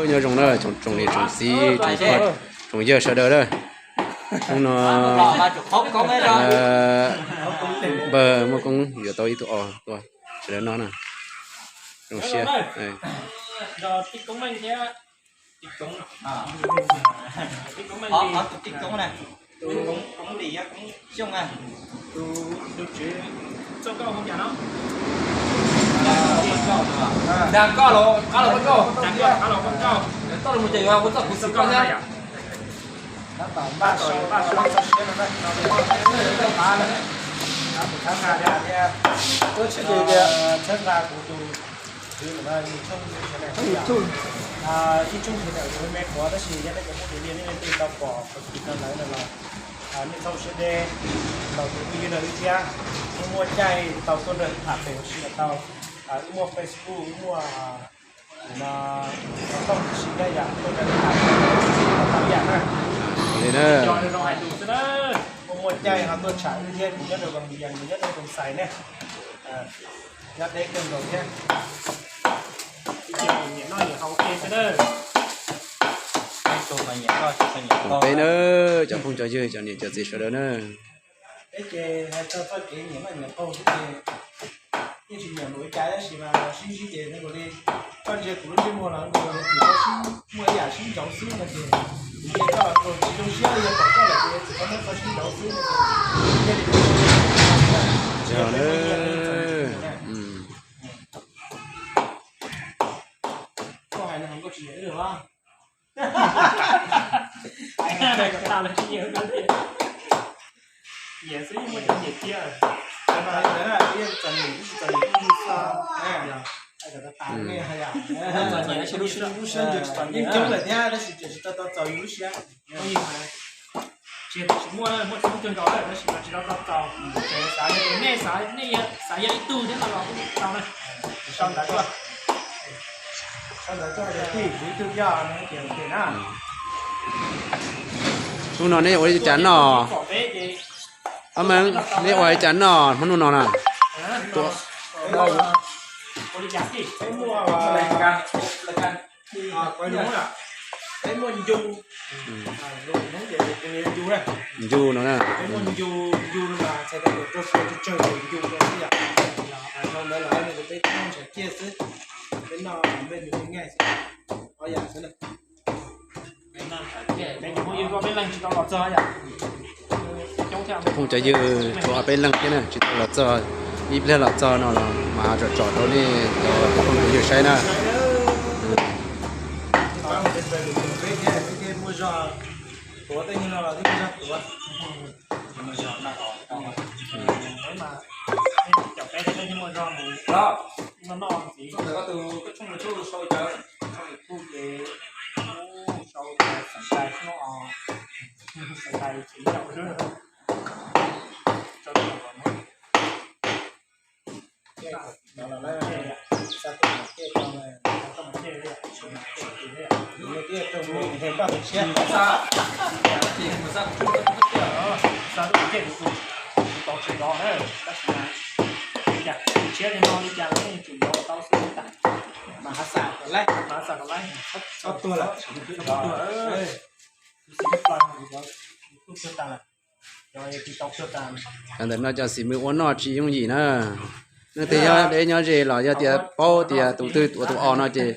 Nyob zoo na tsoom niam tsoom txiv tsoom pog tsoom yawg sawv daws na. Hnub no npawg Muaj Koob yuav tau ib tug os tuaj sawv daws noj na. Zoo siab. Ib tsoom sawv daws kuv me qhuav tab sis yog nej cov phooj ywg nej leej twg tau pom kuv tiv no lawm no los nej txhob siab deb, los tus phooj ywg no wb thiab, wb muaj caij tau tuaj nrog tham pem huv si los tau. Wb muaj Facebook, wb muaj no, xov tooj tab sis yog tuaj nrog tham tau ib yam na. Muaj muaj caij ho tuaj tsham wb thiab, kuv nyob rau Vaj Vias, nws nyob rau Tooj Xais ne. Nyob deb kawg nkaus thiab. Peb na, cov phooj cov ywg, cov niam cov txiv sawv daws na. Peb ces hais txog txoj kev nyiam noj nyiam haus xwb ces yeej tsis nyiam npaum li cas tab sis mas sib ntsib ces nws ua li koj ntsia kuv lub ntsej muag los nkaus li txawm tau sib muaj ib yam sib ntsauv xwb no ces kuv ntsia koj los tsis zoo siab li, yog pom koj lawm ces txawm tau muab tau sib ntsauv xwb no ces thiaj li koj hais no nkauj tsis nyiam wb los. Nyiam xwb muaj cov nyiam thiab. Txom nyem, txom nyem, lub siab yeej coob lawm thiab tab sis tseem tsis tau tau txaus yus lub siab. Tsis muaj, muaj tsis muaj kawg nkaus lawm tab sis mas tsis tau tau txaus. Xav tias nej xav, nej xav yog ib tug thiab no los kuj tau na. Sau ntawv tuaj. Sau ntawv tuaj hais tias tij, kuv ib tug thiab no ces ok na. Hnub no neb ua li cas noj? Ob meej, neb ua li cas noj hmo hnub no na? Peb muaj Peb muaj ncu, ncu no na. Peb muaj ncu, ncu no mas txhais tau tias rau suav tsawg tsawg ces ncu rau xwb yom. Dhau ntawd los nws kuj peb tib ntshav ciaj xwb, peb noj me nus me nqaij xwb, ob yam xwb na. Peb leeg tsis tau los txog yom. Cov phooj cov ywg tshuav ob peb leeg thiab na tsis tau los txog, ib pliag los txog no los mas tsom tsom rau nej cov phooj cov ywg saib na. Muaj zog tuav tej no los muaj zog tuav. Cov peb tej muaj zog mus noj noj ntxiv. Koj tus koj tshooj YouTube sau cov, sau YouTube ces sau xeem Nplais xwb no, xeem Nplais tsis nyob xwb. Xa tuaj ces kuv tus tsis tau tsis tau na, tab sis mas li cas tshiab li no li cas los yeej tsum yuav tau xwb tas. Mas hav xas kom laib, mas hav xas kom laib, txhob tuag lawm, txhob tuag. Ntawm no cov xib mws ua noj tsis yooj yim na. Leej twg nyob deb nyob ze los yog tias paub tias tus twg tuav tus os no ces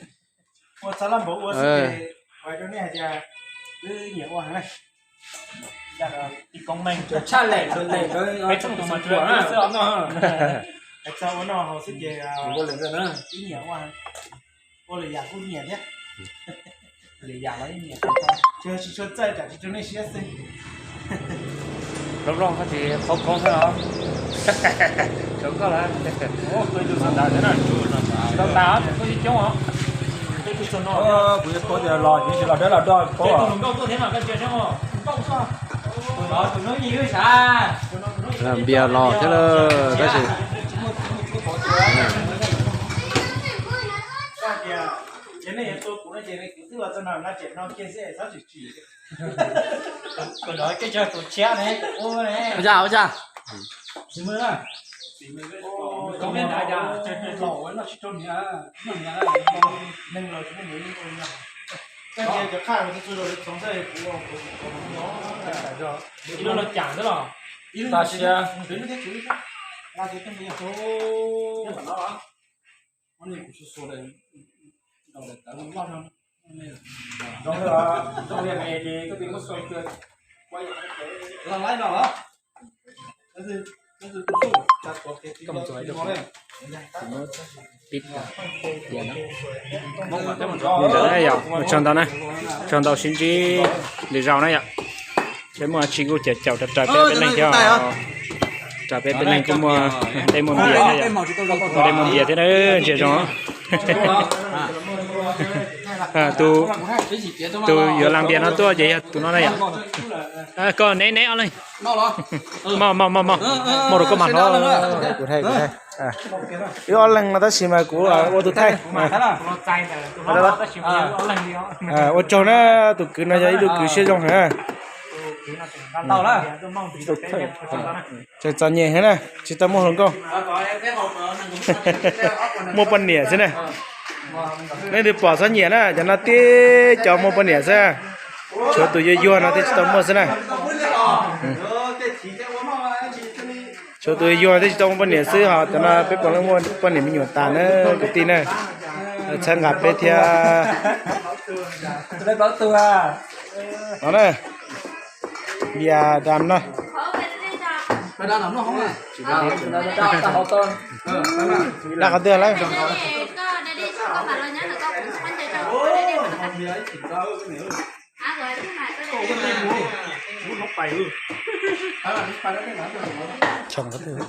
ua txhab laj npaum ua xwb ces hais rau nej hais tias wb nyiam ua heev na. Tshaj lem, peb tshooj tus mas tsuas xwb os no. Hais txog ua noj haus xwb ces wb nyiam ua, ua lwm yam kuj nyiam thiab. Lwm yam los yeej nyiam, tsis tshua txawj tsam tsis raug nej siab xwb. Loj loj koj tsis qhov koob thiab os. Tsav koj lawm. Tau tas, tau coob os. Kuv yuav tuav tias los tsis los dawb los do paub. Npias los thiab lawm tab sis. Ua cas, ua cas? Ib lub los cas xwb los. Tam sia. Ntawd yog mus tsaug ntau na, tsaug ntau sib ntsib lwm zaus na yom. Ces muaj tsis kuj caum caum raws peb peb leeg thiab. Raws peb peb leeg kuj muaj dej muaj npias thiab yom. Muaj dej muaj npias thiab na, ntsia zoo. Tus, tus yuav la npias no tuaj ces yog tus no na yom. Koj neb neb ob leeg. Moj moj moj moj, moj rau koj mas hlob. Kuv thaij, kuv thaij. Wb ob leeg no tab sis mas kuv ua tus thaij. Ua tsaug na, tus kwv no yog ib tug kwv siab zoo heev. Tseem txom nyem heev na, tsis tau muaj hluas nkauj. Muaj poj niam xwb na. Leej twg pom txhob nyiam na, cov no tib cov muaj poj niam xwb. Tshuav tus yuag yuag no thiaj tsis tau muaj xwb na. Tshuav tus yuag yuag thiaj tsis tau muaj poj niam xwb, ho cov no peb puav leej muaj poj niam me nyuam tas na kwv tij na. Txhawb nqa peb thiab. No na, Vias Dam no. Dab qhov twg lawm? Tshoom qhov twg?